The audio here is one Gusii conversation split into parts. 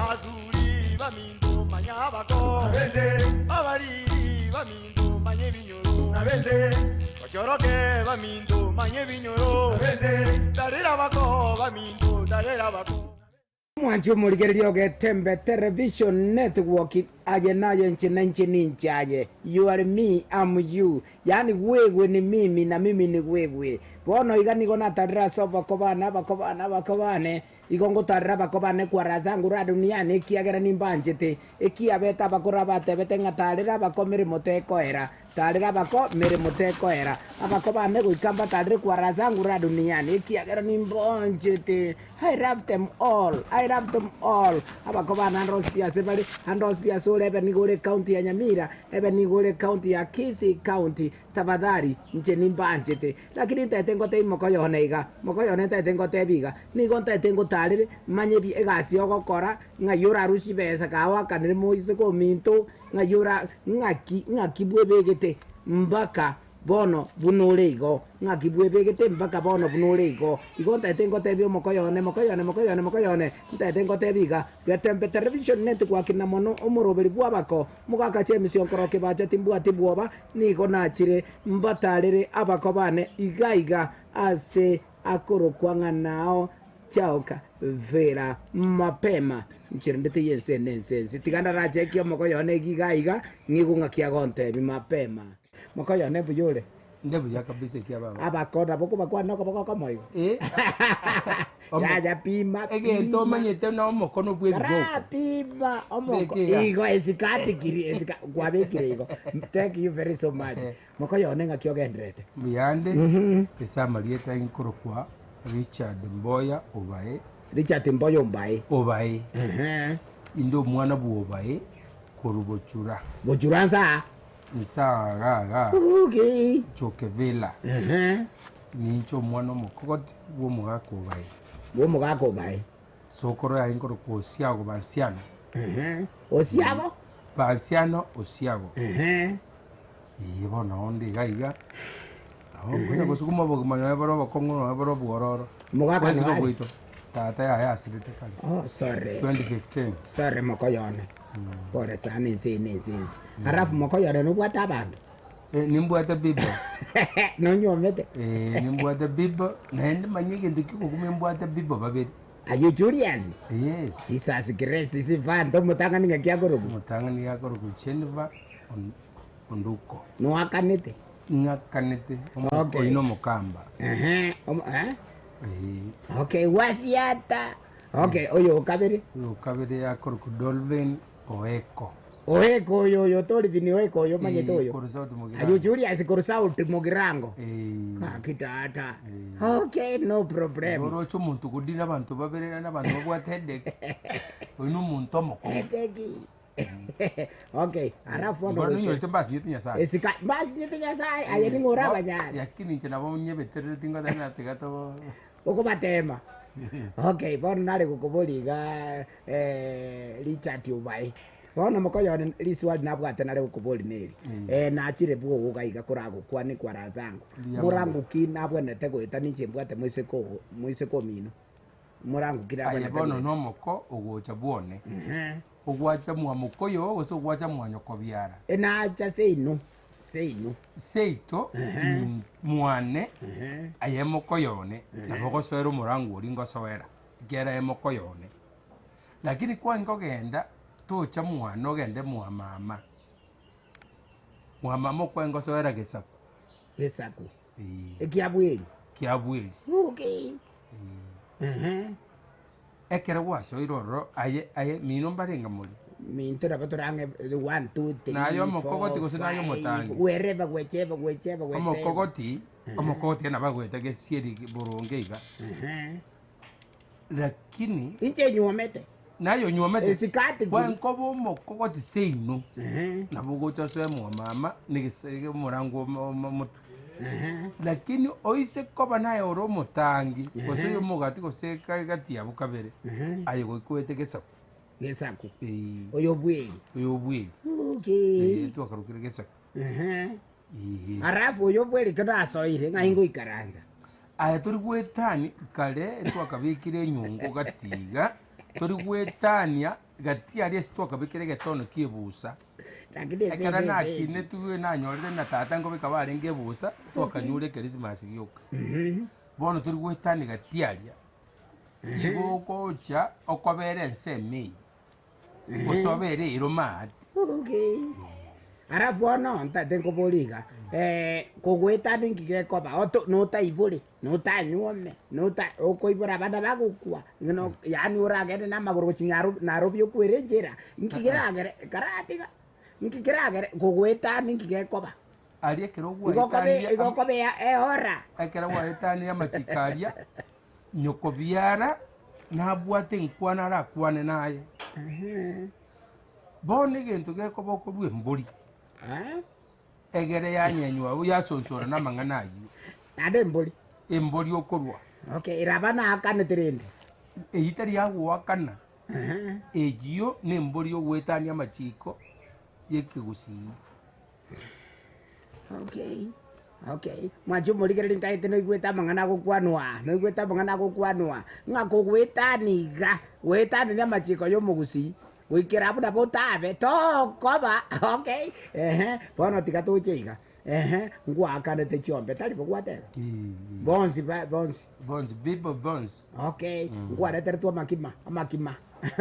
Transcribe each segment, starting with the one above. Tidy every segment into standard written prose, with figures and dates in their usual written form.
Basuri baminto manya abako, abariri baminto manya ebinyoro, bachoroke baminto manya ebinyoro, tarera abako baminto tarera abako. Omwanchi omorigereria ogetembe Television Network aye naye inche na inche ninche aye you are me am you yaani wewe ni mimi na mimi ni wewe bono iga nigo natarire ase oboko bane abako bane abako bane igo ngotarera abako bane kwara zangu ra duniani ekiagera nimbanchete ekiabete abakoro abatebete ng'a tarera abako meremo tekoera Tarera abako meremo tekoera, abako bane goika mbatarere kwara ase angura duniani, ekiagera nimbonchete. I love them all, I love them all. Abako bane ande onsi pi ase bare, ande onsi pi ase ore, ebe nigo ore county ya Nyamira, ebe nigo ore county ya Kisii county, tafadhali inche nimbanchete. Lakini ntaete ngotebie mokoyone iga, mokoyone ntaete ngotebie iga, nigo ntaete ngotarere, manye ebi egasi ogokora, ng'ai orarusie chibesa kagoakanire moiseke ominto, Ng'ai ora ng'aki ng'aki bwebegete mpaka bono buna ore igo? Ng'aki bwebegete mpaka bono buna ore igo? Igo ntaete ngotebia omokoyo one, mokoyo one, mokoyo one, mokoyo one, ntaete ngotebia iga, Getembe Television Network na mono omoroberi bw'abako, mogaka James Onkoro Kibacha timbwati bwoba, nigo nachire mbatarere abako bane iga iga ase akorokwa ng'a nao Chaoka vera mapema, nchera ndete y'ense ene ense ense. Tiga ndarachekie omokoyo one iga iga, ng'igwe ng'aki agontebia mapema. Mokoyo one mbuya ore? Nde buya kabisa ekia baba. Abako nabo okobakwana nokoboko okomo igo? Eh. Yaya pima, Egento pima. omanyete na omokono bw'ebiboko. Kara pima omoko Beka iga. igo esikati kiri esika kwabekire igo. Thank you very so much. Mokoyo one ng'aki ogendererete? Mbuyande, Mhm. ase amarieta inkorokwa Richard Mboya Obae. Richard Mboya Ombae. Obae. Ehe. Inde omwana bw'Obae korwa Bochura. Bochura nsa? Nsa iga iga. Okay. Choke Villa. Ehe. Ninche omwana omokogoti bw'omogaka Obae. Bw'omogaka Obae. Sokoro yaye nkorokwa Osiago Bansiano. Ehe. Osiago? Bansiano Osiago. Ehe. Ee, bono nao onde iga iga, nabo nkonya gosukuma obogima nonya bore obokong'u nonya bore obwororo, Omogaka bwensi noare? noboito, tata yaye asirete kare, Oh, sorry. 2015. Sorry mokoyone. Pole sana ense eye na ense ense. Alafu mokoyone nobwate abanto? Eh, nimbwate bibo, Nonywomete? eh, nimbwate bibo, naende manya egento ki'ogokumia mbwate bibo babere. Are you Julius? Yes. Jesus Christ, sifante omotang'ani ng'aki akorokwa? Omotang'ani akorokwa Jennifer On- Onduko. Noakanete? Ng'akanete, omo- Okay. oino omokamba. Ehe, omo- eh? Eh, Okay, wasiata. Okay, oyo okabere. oyo okabere akorokwa Dolvin Oeko. Oeko oyo oyo Dolvin Oeko oyo omanyete Eh, oyo. korwa South Mugirango. Ayo Julius korwa South Mugirango. Eh. Gaki tata. Eh. Okay, no problem. Oroche omonto godina abanto babere naende abanto babwate headache. Oyo nomonto omokong'u. Headache. Okay, alafu bono Bono goika- nonyorete mbasinyete Nyasaye. Esika mbasinyete Nyasaye aye ning'o orabanyare. Lakini inche nabo nyebeterereti ngoteba ng'a tiga to Okobatema. Okay, bono nare gokoboria iga eh, Richard Obae. Bono mokoyo one riswali nabwate nare gokoboria neri. Eh, nachire bwogo iga iga koragokwane kwaransango. Mbuya mono. Morango ki nabwenerete goeta ninche mbwate moiseke oo moiseke omino. Morango ki Aye nabwenerete bono goeta. nomoko ogocha bwone. Ehe. Ogwacha mwa mokoyo gose ogwacha mwa nyokobiara. Enacha seino, seino. Seito Ehe. mwane Ehe. aye mokoyo one, nabo ogosoera omorango oria ngosoera, ekiagera aye mokoyo one. Lakini kwankogenda tocha mwane ogende mwa mama, mwa mama okwaye ngosoera gesaku. Gesaku. Eeh. Ekiabweri. Kiabweri. Okay. Eeh. Ehe. Ekero gwasoire ororo, aye, aye, mino mbarenge more. Minto nabo tore ang'e one, two, three, Naye omokogoti four, gose naye five, omotangi? wherever, whichever, whichever, whatever. Omokogoti, omokogoti nabo agoeta gesieri boronge iga. Ehe. Lakini Inche nyuomete. naye onyuomete, Esikati kwaye kiri. nkoba omokogoti seino, Ehe. nabo ogocha osoe mwa mama, negese omorango omo- omo- omotwe. Ehe. Lakini oise koba naye ore omotangi, gose Ehe. oyo omogati gose ka- gati abwo kabere, Ehe. aye goika oete gesaku. Gesaku. Ee, Oyo bweri. oyo bweri. Okay. Ee, twakarokire gesaku. Ehe. Ee. Alafu oyo bweri kero asoire ng'ai ngoikaransa. Aya tori goetani kare twakabekire enyongo gati iga, tori goetania. Gati aria ase twakabekire egetono kia ebusa. Lakini ase Ekero ebe ebe. nakinetwe nanyorire na tata nkobeka barenge ebusa, twakanyure ekerismasi gioka. Bono tori goetania gati aria, igo ogocha okobera ensemo eye, gose obere ero maate. Okay. Alafu bono ntaete nkoboria iga, kogoetania inki gekoba? Oto notaibore, notanyuome, nota okoibora abana bagokwa, ng'ina yaani oragende na amagoro gochia nyaro Nairobi okwere enchera, inki keragere karatiga, inki keragere kogoetania inki gekoba? Aria ekero Igo okobe gwaetanirie igo am- okobea eora. ekero gwaetanirie amachiko aria, nyoko biara nabwate enkwana arakwane naye. Bono egento gekoba okorua embori, egere yanyenywa abwo yasonsora na amang'ana ayio. Naende embori. Embori okorua. Okay, eraba naakanete rende. Eyio tari yagoakana, eyio nembori yogoetania amachiko y'ekegusii. Okay, okay. Mwanche omorigereria ntaete noigwete amang'ana agokwanwa aa, noigwete amang'ana agokwanwa aa, ng'a kogoetania iga, goetania amachiko ya omogusii, goikera abwo nabo otabe, tokoba okay, ehe, bono tiga toche iga, ehe, ngwakanete chiombe tari bo gwateba? Bonsi ba bonsi. Bonsi, bibo bonsi. Okay, nkwareteretwe amakima, amakima.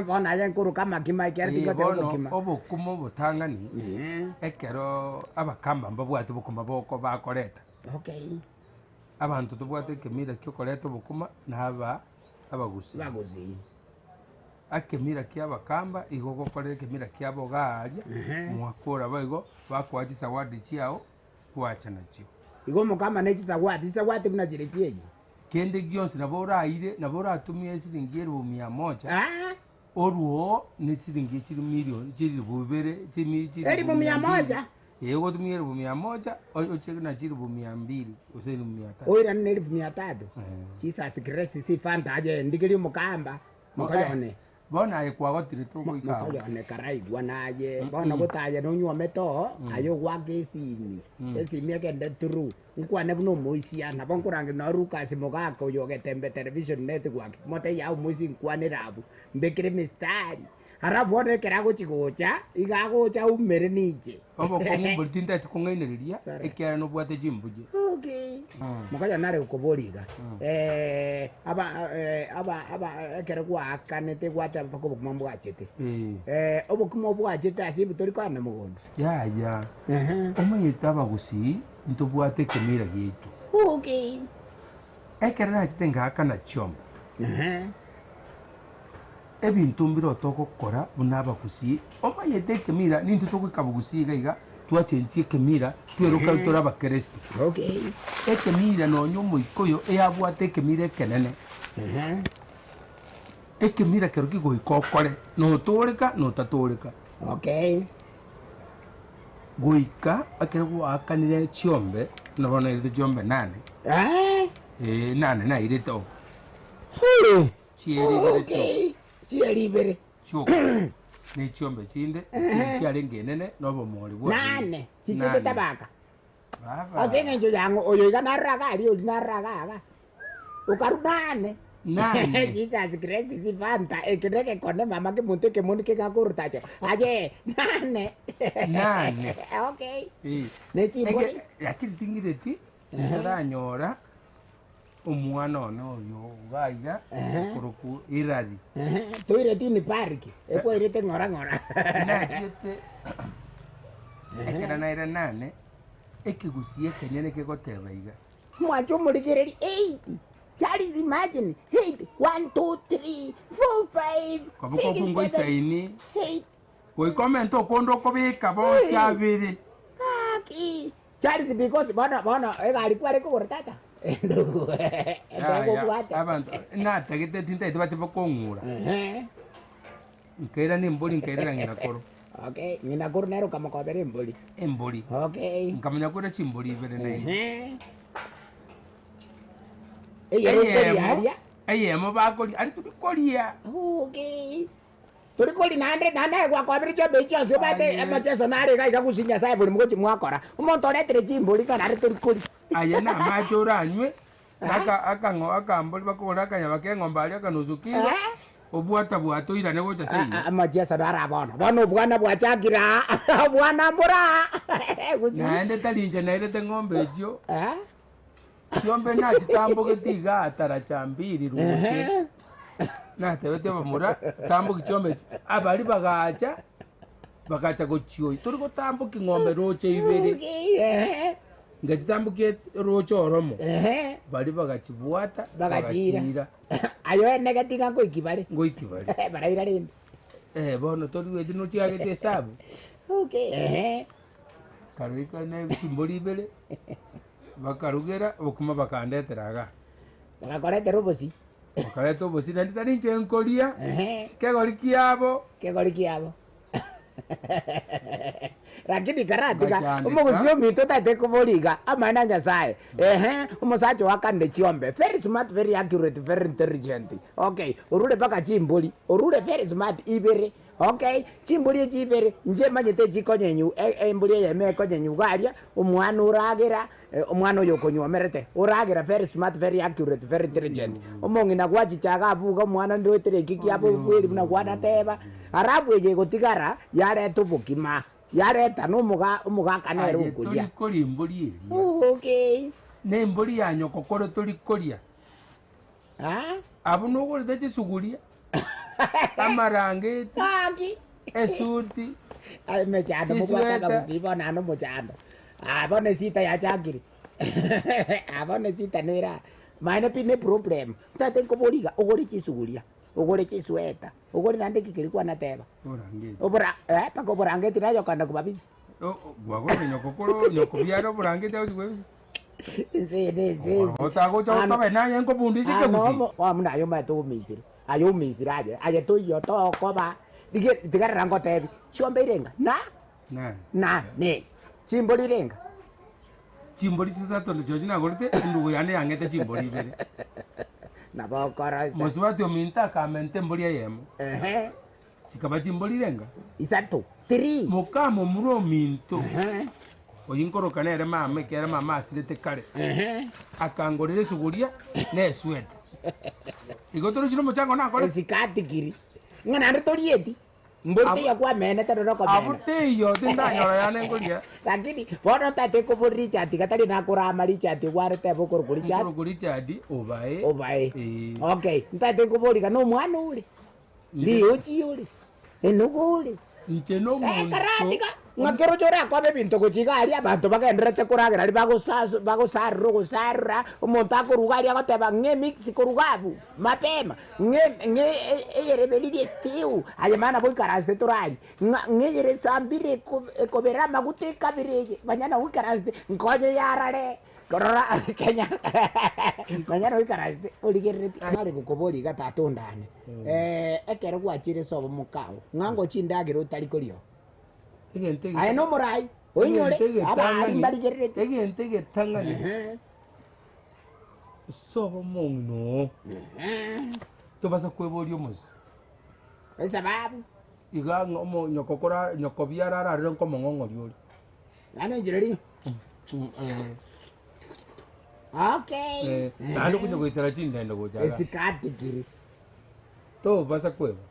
Bono aye nkoroka amakima ekiagera Ee, tingoteba bono obokima. obokima obotang'ani, Eeh, ekero abakamba mbabwate obokima boko bakoreta, okay, abanto tobwate ekemira kia okoreta obokima na aba abagusii. bagusii. Ekemira kia abakamba igo ogokorera ekemira kiabo iga aria, Ehe. mwakora boigo, bakoa chisawadi chiao, gwacha nachio. Igo omokama ne chisawati, chisawati buna chire chiayi. Kende gionsi nabo oraire, nabo oratumie esiringi elifu mia moja, Ah, oruo nesiringi chiri milioni chilifu ibere chimi chilifu Elifu mia mbili. moja? Ee ogotumia elifu mia moja o- oche na chilifu mia mbili gose elifu mia tatu. oirane na elifu mia tatu. Eh. Jesus Christ sifanta aye ndigerie omokamba mokoyone. Bono aye kwagotire togoika agwo. Mokoyone karaigwa naye bono gotaye nonywomete oo aye ogwaka esimi esimi egende through nkwane buna omoisia nabo nkorangeria nonye Lucas mogaka oyo ogetembe television network motebie yaye omoisia nkwanere abwo mbekere emistari alafu bono ekero agochi gocha iga agocha aumere ninche. Obokong'u mbori tintagete kong'ainereria, Sorry. ekiagera nobwate chimbuche. Okay. Mokonya nare gokoboria iga, aba aba aba ekero gwaakanete gwateba mpaka obokima mbwachete. Obokima obwachete ase ebi tori koenda mogondo? Yaya, Ehe. omanyete abagusii ntobwate ekemira giaito. Okay. Ekero nachete ngaakana chiombe, Ehe. Ebinto mbire togokora buna abagusii, omanyete ekemira nintwe togoika bogusii iga iga twachenchia ekemira tweroka tore abakeresto. Okay. Ekemira nonye omoikoyo eyabwate ekemira ekenene, Ehe. ekemira kero kigoika okore, notoreka notatoreka. Okay. Goika ekero gwaakanire chiombe, buna bono nairete chiombe nane, Eh? eh nane nairete oo. Huu. Chieri ibere chioka. Okay. Chieri ibere. Chioka. Ne chiombe chinde, echinde chiarenge enene, na obomori bwarenge. Nane. Chichete Nane. tabaka. Baba. Ase eng'encho yang'o oyo iga narora iga aria oria narora iga iga. Okarwa nane. Nane. Jesus Christ sifanta eke negekone mama kemonto ekemoni kegakorutacha aye nane. Nane. Okay. Eh. Ne chimbori. Eke- Lakini ting'ireti, ntaranyora Omwana one oyo iga iga okorokwa Hilary. Toireti ni pariki, ekwairete ng'ora ng'ora. Nachiete ekero naire nane, ekegusii ekenyene kegoteba iga. Mwanche omorigereria eight, Charles imagine, eight, one, two, three, four, five, Koba six, seven, kokungoisaini, eight. goika omente okonde okobeka bonsi abere. Gaki. Charles because bono bono egari kware kogora tata endugu Yaya, ekobwate abanto natagete tintagete bache bakong'ura Ehe. nkaira na embori nkairera ng'ina koro Okay, ng'ina koro nere okamokobera embori. embori Okay. nkamanya koira chimbori ibere na eye Ehe. Eyero eyemo okoria aria. eyemo bakoria aria turi koria Okay. Tori kori naende, naende aye gwakobire chiombe echi chionsi obate Aye. amacheso nare iga iga gusii Nyasaye bori mogochi mwakora. Omonto oretire chimbori iga naende tori kori. Aye namache oranywe, na aka akang'o akambori bakogora akanyama k'eng'ombe aria akanusu kilo, Eh? Obwata bwata oirane gocha seino. Amachiesa naro bono. Bono obwana bwachakire aa. Obwana mbore aa. Gusii. Naende tari inche nairete ng'ombe echio. Eh? Chiombe nachitambogete igaa taracha mbiri roche. Ehe. Natebetie abamura, tamboki chiombe echi. Abaria bagacha, bagacha gochioyia. Tori gotamboki ng'ombe roche ibere. Okay, ehe. Ngachitambokia roche oromo. Ehe. Baria bagachibwata, Bagachiira. bagachiira. Aye oenegeti ng'a nkoiki bare. Ngoiki bare. Baraira rende. Eh, bono torueti nochiagete esabu. Okay, ehe. Karoika ne chimbori ibere, bakarugera obokima bakandetera igaa. Bagakoretera obosie. Bakareta obosie naende tari inche nkoria, Ehe. kegori kiabo. Kegori kiabo. Lakini karatiga Ngachandeka. omogusii ominto otaete kobori iga amang'ana a Nyasaye ehe omosacha oakanire chiombe very smart very accurate very intelligent okay orure mpaka chimbori orure very smart ibere okay chimbori echi ibere inche manyete echikonyenyu embori eyemo ekonyenyu iga aria omwana oragera Omwana oyo okonywomerete, oragera very smart, very accurate, very intelligent. Omong'ina gwachicha iga abuga omwana ndoetere eki kiabo bweri buna kwanateba, alafu eye egotigara yareta obokima, yareta na omoga omogaka nere Aye okoria. tori koria embori eria. Okay. Na embori ya nyoko kore tori koria. Ah? Abwo nogorete chisuguria, amarangeti, Gaki. esuti. Aye emechando mobwate Chisweta. akagusii bono naende omochando. Ah, bono esita yachakire. Ah, bono esita nere aa. Maene pi ne problem. Tata nkoboria iga, ogore chisuguria, ogore chisweta, ogore naende ki keria kwanateba. Oborangeti. Obora eh, mpaka oborangeti naye okogenda kobabisa. O- o- Gwagorire nyoko koro nyoko biara oborangeti agochi kwebisa. Ense eye ne ense ense. Otagocha Ano- otobe naye nkobundisia Ano ekegusii. omo- oa buna aye omanyete omisire, aye omisire aye, aye toiyo tokoba, tige tigarera ngotebi, chiombe irenga na Nane. nane, chimbori irenga. Chimbori chisato nachio nagorete, endugu yane yang'ete chimbori ibere. Nabo okorosa. Mosubati ominto akamenta embori eyemo, Ehe, chikaba chimbori irenga. isato, three. Mokamomura ominto, Ehe, oyio nkoroka nere mama ekiagera mama asirete kare, ehe. akangorera esuguria na esweta. Igo torochire omochango nakore? Esikati kiri. Ng'a naende torieti. Mbori Abwo- teiyo kwamenete roro Abwo okomena. teiyo tindanyora yane nkoria. Lakini bono tate kobori Richard iga tari nakorama Richard gware teba okorokwa Richard Nkorokwa Richard obae. obae. Eh. Okay, ntate nkobori iga na omwana ore. Riochi ore. Enugu ore. Inche nomonto. Ekero ng'a keroche orakobe ebinto gochia iga aria, abanto bagendererete koragera aria bagosasu bagosarora ogosarora, omonto akoruga aria agoteba ng'a emix koruga abwo mapema, ng'a ng'a eyereberiri estew, aye maana boikaransete torarie, ng'a ng'a eyere esambire eko ekobera amaguta ekabere eye, manya nabo oikaransete, nkonye yarare, korora kenya manya nabo oikaransete origerereti. Nare gokoboria iga tata ondane, ekero gwachire ase obomoka oo, ng'a ngochia endagera otari koria oo. Egento Aye nomorai, oinyore, egento abaari egetang'ani mbarigerereti. egento egetang'ani Ehe. ase obomong'ina oo tobasa kweboria omosie. Esababu. Iga ng'a omo nyoko kora nyoko biara ararire nkomong'ong'oria ore. Yaani enchera riria. Okay. Naende okonya goetera chindende gocha igaa. Esikati kiri. Tobasa kweba.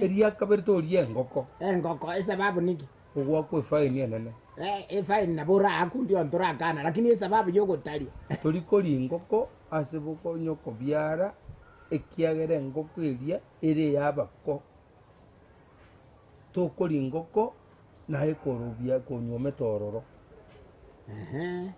Eria kabere toria engoko. Engoko, esababu niki? Ogoakwa efaini enene. Eh, efaini nabo oraakwe ndio ntorakana, lakini esababu yogotaria. Tori koria engoko ase bokonya okobiara, ekiagera engoko eria ere ey'abako. Tokoria engoko naye korobia konyuomete ororo. Ehe,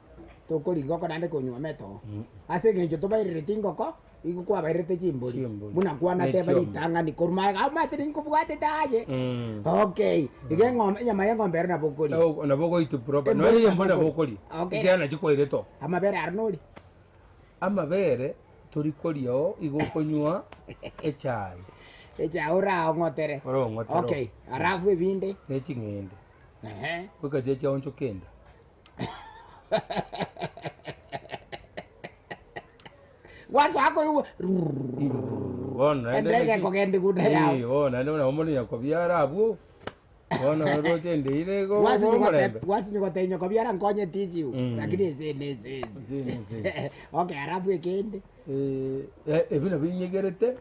tokoria engoko naende konyuomete oo. Ase eng'encho tobairereti engoko, Igo kwabairete chimbori, Chimbori. buna kwanateba Ne chiombe. ritang'ani korwa magega omanyete ninkobwatete aye. Mm. Okay, iga eng'ombe enyama y'eng'ombe ero nabo okoria. Nabo nabo ogoitwa proper. Embori Nonya embori nabo nabo okoria. Okay. Ekiagera nachi kwairete oo. Amabere aro noria. Amabere tori koria oo igo okonywa echae. Echae oraong'otere. Oraong'otere. Okay, alafu ebinde. Ne ching'ende. Ehe. Goika chiria chiaonchoka enda. Gwasoa koigwa Bono naende Endege naki- ekogenda igunda yao. Ee, bono naende buna omore nyakobiara abwo, bono roche endeire igo omorembe. Gwasinywa gotebia nyokobiara nkonye tissue Mm. lakini ense eye nense ense. Ense eye nense ense. Okay alafu ekende. Eh, ebi nabio inyegerete.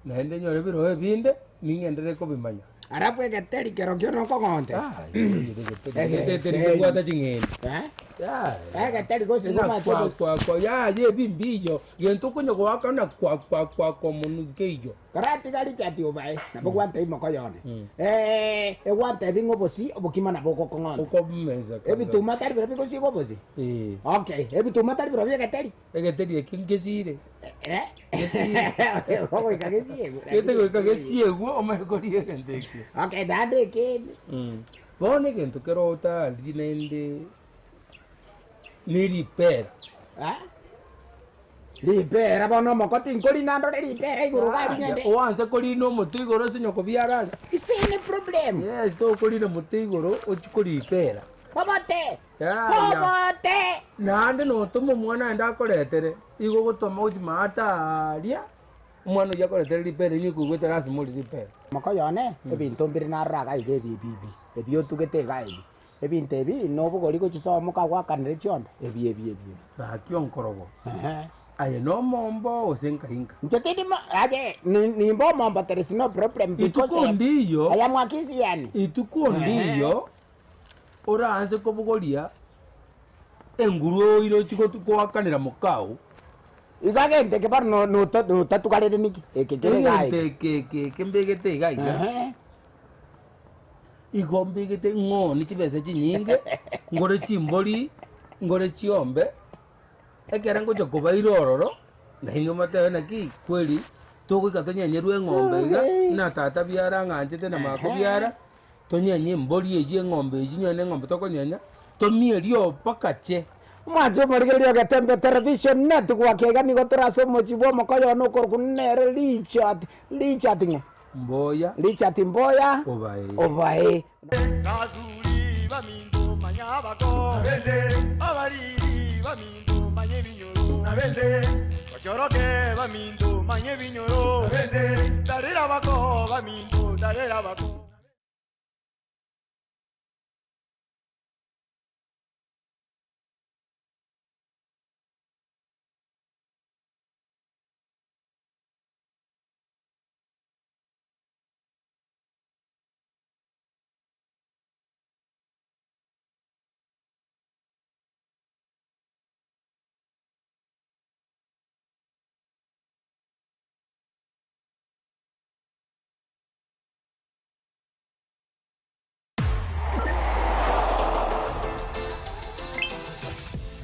Naende nyore ebirogo ebinde, ning'enderere kobimanya. Alafu egeteri kerokio nokong'onte. Egeteri kebwate ching'eni. Egeteri gose Ng'a ng'omate kwa kwa kwa yaya ebi mbiyo, gento okonya goaka na kwa kwa kwa kwa monwe nkeiyo. Koratiga Richard obae, nabo gwantebia mokoyone. Egwantebia ng'a obosie obokima nabo ogokong'onta. Okomesa kabisa. Ebituma tari biria bigosiegwa obosie? Eh. Okay, ebituma tari birobio egeteri? Egeteri ekio nkesiire. Eh? Ogoika gesiegwe. Gete goika gesiegwe omanye koria egento ekio. Okay, naende ekende. Bono egento kere otari naende ne ripera. Eh? Ripera bono omoko tinkori nandore ripera igoro iga aria ng'ende. Oanse korina omote igoro ase nyokobiara are. Is there any problem? Yes, tokorina mote igoro ochie koripera. Obote! Yaya. Obote! Naende notoma omwana aende akoretere, igo ogotoma gochia maate aaria, omwana oyio akoretere ripera inye koigwete lasima orie ripera. Mokoyo one, ebinto mbire narora iga iga ebi ebi ebi, ebi otugete iga ebi, ebinto ebi nobogori gochia sobo mokagwakanere chiombe, ebi ebi ebi ebi. Gaki onkorogo, Ehe. aye nomombo gose nkai nka? Inche tindi mo aye ni nimbe omombo there is no problem because Ituko ndiyo, I am a Kisiani. ituko ndiyo, Oraanse kobogoria enguru oire ochie goakanera mokao. Iga gento eke bono notatugarire niki? Eke kere iga Egento eke eke eke mbegete iga iga. Igo mbegete ng'onie chibesa chinyinge, ngore chimbori, ngore chiombe, ekere ngocha kobaira ororo, nainwe motebe naki kweri togoika tonyenyerwe eng'ombe iga, buna tata biara ang'anchete na mako biara. Tonyenye embori eyio, eng'ombe eyio, nyone eng'ombe tokonyenya, tomierie oo mpaka che. Mwanche omorigereria ogetembe television network iga nigo tore ase omochie bwa omokoyo one okorokwa nere Richard, Richard ng'o? Mboya. Richard Mboya Obae. Obae. Sasuri baminto manya abako abariri baminto manya ebinyoro bachoroke baminto manya ebinyoro tarera abako baminto tarera abako.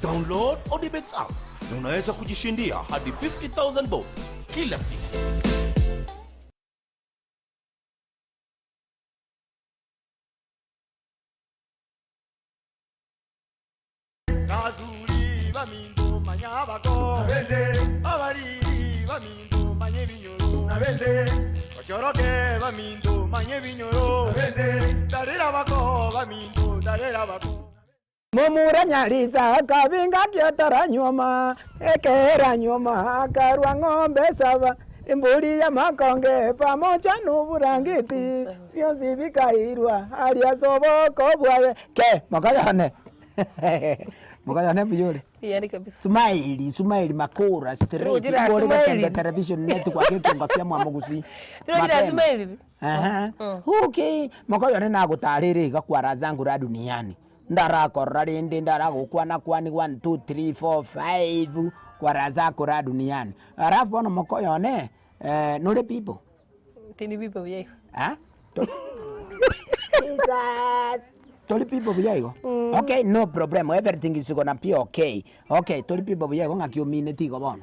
Download Odibets app na unaweza kujishindia hadi 50000 bob kila siku. Sasuri baminto manya abako abariri baminto manya ebinyoro bachoroke baminto manya ebinyoro tarera abako baminto tarera abako. Momura nyarisa akabinga kiataranyuoma ekeranyuoma akarwa ng'ombe saba embori y'amakonge pamoja noburangeti bionsi bikairwa aria ase oboko bwaye ke mokoyone mokoyone mbuya ore Iyani kabisa. Smile smile makura straight Ojira ore smile. getembe television network ekiomba kia mwamogusi Ojira Mapema. smile. Aha. Okay, mokoyone nagotarire iga kwara zangu ra duniani ndarakorora rende ndaragokwana kwani 1 2 3 4 5 kwara zako ra duniani alafu bono mokoyone eh, nore people Tini bibo viejo. Ah? To- Jesus. Tori people buya igo. Okay, no problem. Everything is gonna be okay. Okay, tori people buya igo ng'aki omineti igo bono.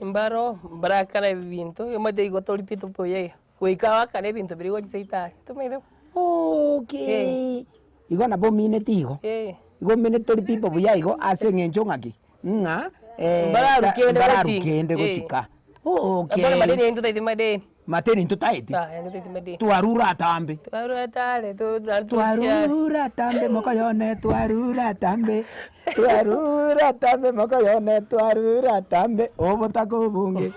Mbaro mbarakana ebinto omanyete igo tori pi toboyega goika wakana ebinto biria gochia seitari tomaete Okay. Igo nabo omineti igo. eh Igo omineti tori people buya igo ase eng'encho ng'aki? Ng'a eh, Mbararukende mbararukende gochika. gochika. Okay. Bono madeni yainto totaeti madeni Mateni ntotaeti. Ah, yainto totaeti madeni Twarure atambe. twarure atare to- nari tochiare Twarure atambe mokoyone twarure atambe twarure atambe mokoyone twarure atambe obotaka obonge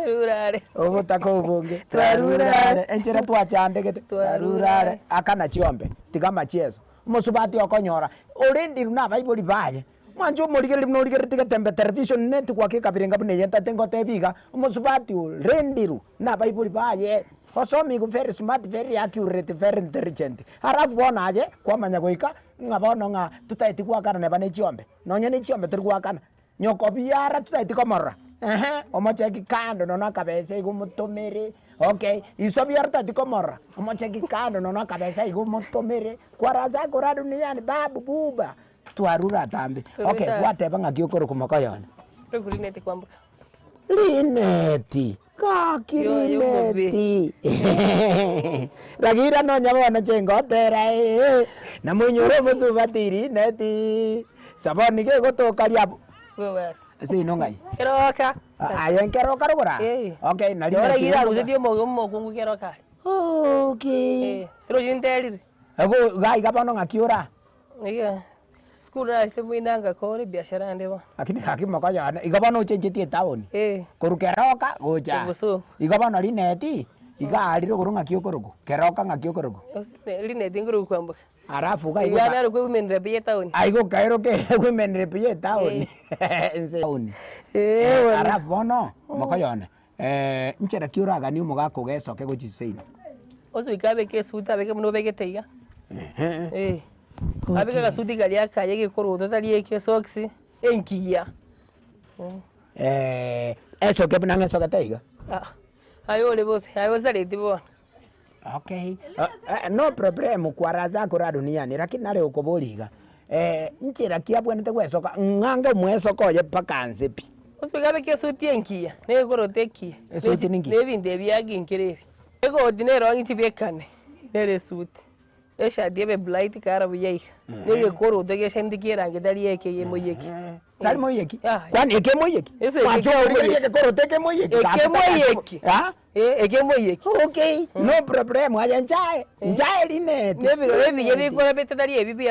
rurare obotaka obonge Twarure are. enchera twachandegete Twarure twarure are akana chiombe tiga machieso omosubati okonyora orendirwe na abaibori baye. Mwanche omorigereria buna origereretie getembe television network ekabirenga buna eye ntate ngotebi iga, omosubati orendirwe na abaibori baye, osomigwe very smart, very accurate, very intelligent, alafu bono aye kwamanya goika ng'a bono ng'a totaeti goakana neba ne chiombe, nonye ne chiombe tori goakana, nyoko biara totaeti komorora, ehe, omocheki kando nonya akabesa iga omotomere, okay, iso biara totaeti komorora, omocheki kando nonya akabesa iga omotomere, kwarasa akora duniani babu buba. Twarure atambe. Okay, gwateba ng'aki okorokwa mokoyone? Roku Lineti kwamboka. Lineti, gaki Lineti. Ragira nonya bono chingotera ee, namoinyore omosubati Lineti. Saboni gegotoka riabu. Ase ino ng'ai? Keroka. Aye nkeroka rogoro aa? Okay, na Lineti. Ragira arusetie omokungu keroka aria. Okay. Rochi nterire. Ego iga iga bono ng'aki ora? Iga sukuru narachete moino ngakora ebiashara ande bono. Lakini gaki mokoyone, igo bono ochenchetie etown, Eh. korwa Keroka gocha aa. Bosongo. Igo bono Rineti, iga aria rogoro ng'aki okorokwa, Keroka ng'aki okorokwa. Rineti nkorokwa kwamboka. Alafu iga Iga narokwa women rep ye etown. Aiga okaeroka women rep ye etown, ense etown. Eh bono. Alafu bono, mokoyone, nchera ki oraganie omogaka ogesoke gochia seino? Osoike abeke esuti abeke buna obegete iga. Eh, abeke agasuti karia akaye gekoroto tari eke esocks, engiya. Esoke buna ng'esogete iga. Ah, aye ore bobe, aye osareti bono. Okay, no problem kwara zako ra duniani lakini nare okoboria iga, nchera ki abwenerete gwesoka ng'ange omwesoka oye mpaka nse pi? Osoike abeke esuti engiya, na egekoroto ekiya, Esuti ninki? na ebinto ebi biaginkire ebi. Egoti nero ng'ichi bikane, nere esuti, eshati ebe bright kara buya iga, na egekoroto gecheneti kierangi tari eke emoiyeki. Tari moiyeki? Yaya. Kwani eke emoiyeki? Ase eke Mwanche emoiyeki. origererie egekoroto eke emoiyeki? Eke emoiyeki. Ah? Eh, eke emoiyeki. Okay, no problem aye nchae, nchae rineti. Na ebirore ebiya bikorabete tari ebi buya.